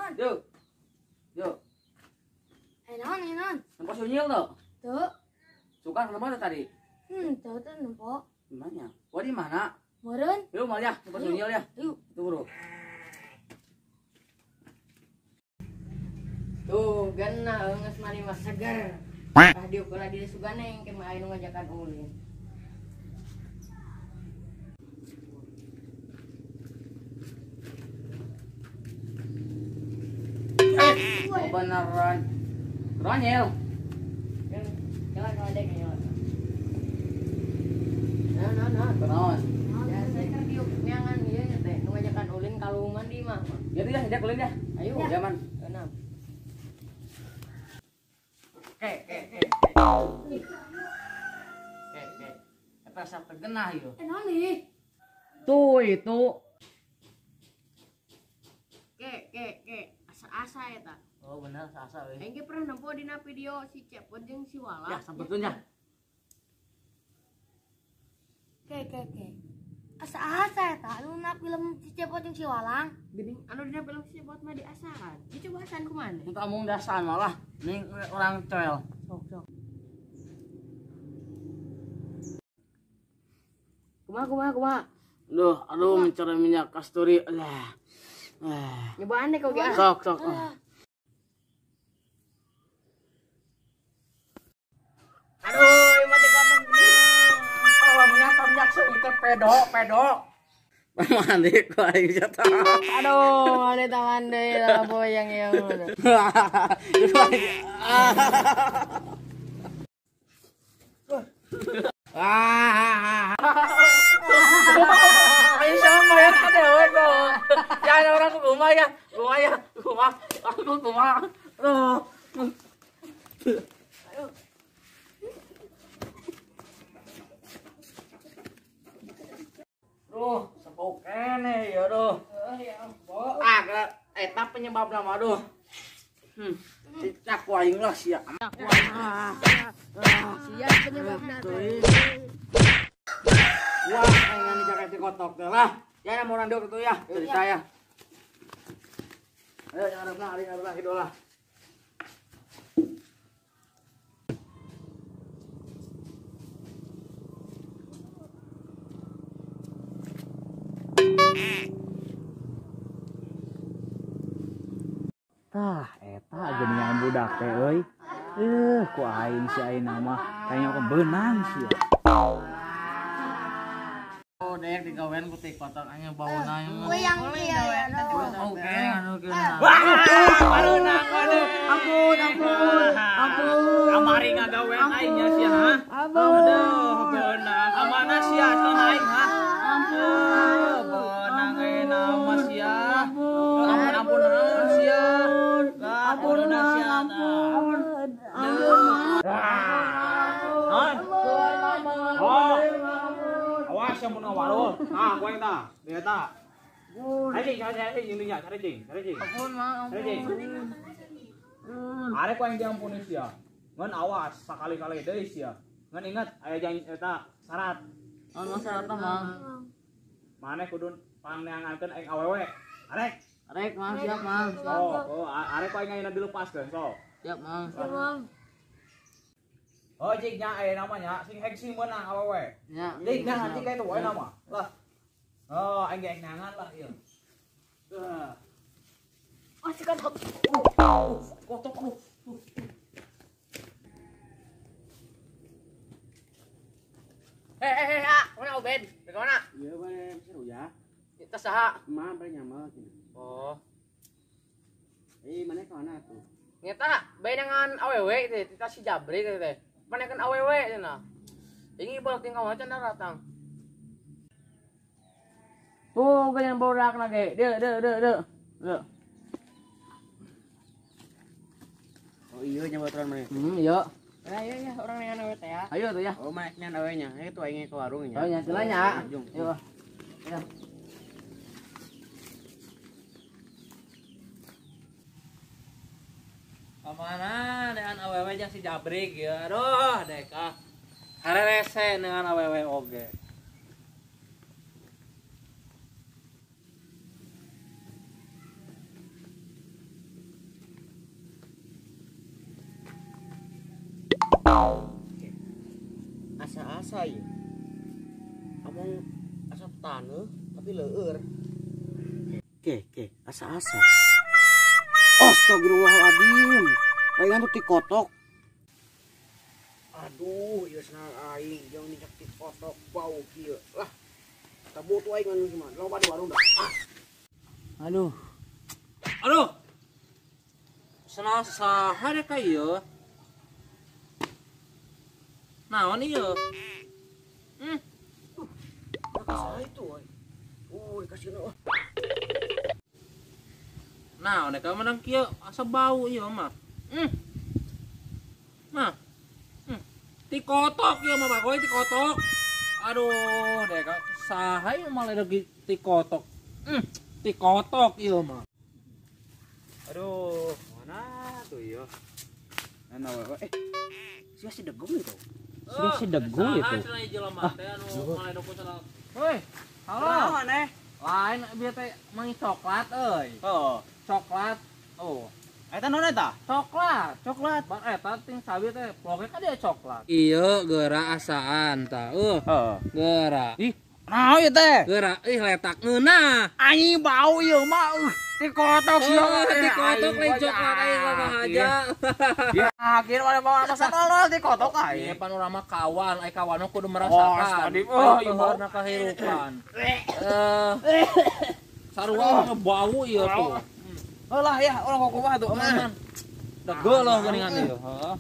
Naon? Yuk. Yuk. Naon, naon? Nempo sunyil tuh. Tuh. Suka nempo tuh tadi? Tuh tuh nempo. Gimana? Wah, di mana? Meureun. Yuk, mal ya, nempo sunyil ya. Yuk. Tuh, bro. Tuh, genah geus mani mah seger. Tah diuk heula di sugane engke mah aya nu ngajakan ulin. Oh, beneran. Ronyel. Jalan kalau ada kayaknya. Nah. Kenaon? Ya, saya kan diuk nyangan ieu nya teh nu ngajakan ulin kaluman di mah. Ya udah, dia ulin dah. Ayo, zaman. Enam. Oke. Oke. Eta asa tegenah ieu. Naon nih? Tuh itu. Ke. Asa-asa eta. Oh bener, asa-asa euy. Aing ge pernah nempo dina video si Cepot jeung si Wala. Ya, sampurkeun ya. Ke. Asa-asa eta anu na film si Cepot jeung si Walang. Geuning anu dina film si Cepot mah diasaan. Ieu coba asaan kumaha? Untuk omong dasaan malah ning orang coel. Sok. Kumaha? Aduh mencari minyak kasturi. Alah. Nyobaan deh kau ge. Sok. Aduh, mati kotor. Oh, minyak itu pedo. Mandi ku aing jatuh. Aduh, mandi tangan deui lah boyang ya. Ayo sama ya dewe kok. Ya ada orang kumaha ya. Kumaha. Aku kumaha. Aduh. Aduh, sepuk kene ya aduh. Ah, eta penyebabna mah aduh. Cicak ku aing lah sia. Sia penyebabna teh. Wah, aing jaket kotok teh lah. Ya mau orang diuk itu ya, cerita ya. Ayo ngarepna ari ngarepna kitu lah. Tah, eta geuningan budak teh euy. Ku aing si aing mah kayaknya ku beunang sia. Oh, dek digawean ku teh kotor anya bauna nya. Goyang ieu ya. Oke, anu kieu. Wah, bareunang aduh. Ampun. Kamari ngagawean aing nya sia ha. Aduh, beunang. Amana sia sama aing ha. Ampun, beunang ayeuna mah sia. Ampun sia. Ampun sia. Ampun. Oh. Awas yang mun ngawarul. Tah, ku aing tah. Dia tah. Cari cing, cari cing. Ampun, Mang, ampun. Arek ku aing diampuni sia. Ngan awas sakali-kali deui sia. Ngan ingat aya janji eta syarat. Anu syaratna, Mang? Maneh kudu pangneangankeun aing awewe. Arek. Arek, Mang, siap, Mang. Oh, arek ku aing ayeuna dilepaskeun, sok. Siap, Mang. Siap, Mang. Oh, cik nya aya namanya sing hek sing meunang awewe. Nya. Cik nya nanti ka itu wae nama. Lah. Oh, aing ge neangan lah ieu. Oh, si kotok. Kotok aduh. Ah, mana Obed? Di mana? Iya, mana seru ya. Kita saha? Mah bari nyamal cenah. Oh. Mana ka mana tuh? Nyata bae dengan awewe teh, kita si Jabri teh. Mana kan awewe cenah. Ini bolak tinggal wae cenah datang. Tuh, geuning borak lagi. Deu. Deu. Oh iya nya baturan mana? Iya. Ayo ya, orang dengan awewe teh ya. Ayo tuh ya. Oh, mana nya awewe nya. Itu aing ke warung nya. Oh, nya nya. Yo. Ya. Kamana dengan awewe jeung si Jabrik ya. Aduh, dek ah. Harerese dengan awewe oge. Asa-asa ieu. Among asap taneuh tapi leueur. Ke, asa-asa. Astagfirullahaladzim. Palingan tuh tikotok. Aduh, ieu senang aing jeung nincak tikotok bau kieu. Lah, tabutuh aing anu gimana? Loba di warung dah. Ah. Aduh. Aduh. Senang saha deh ka ieu. Naon ieu? Saha itu euy. Dikasih euy. Nah, mereka menang kieu asa bau ieu mah. Nah. Tikotok ieu mah bagoy tikotok. Aduh, deka saha ieu mah lagi tikotok. Tikotok ieu mah. Aduh, mana tuh ieu? Mana we? Sia si degong itu. Sia si degong itu. Ah, hoi, halo. Mana? Lain bieu teh mangi coklat euy. Heeh. Coklat. Oh. Eta naon eta? Coklat, coklat. Ban eta ting sabi teh ploge ka dia coklat. Ieu geura asaan tah. Heeh. Geura. Ih, naon ieu teh? Geura ih letak ngeunah. Anjing bau ieu mah. Tikotok sia. Tikotok lain coklat aing mah aja. Ya, akhir mana bawa masa tolol tikotok aing. Ieu pan urang mah kawan, ai kawan mah kudu merasakan. Oh, ieu mah kahirupan. Sarua bau ieu tuh. Lah ya, orang kok kumaha tuh. Aman. Degel loh geuningan ieu. Heeh.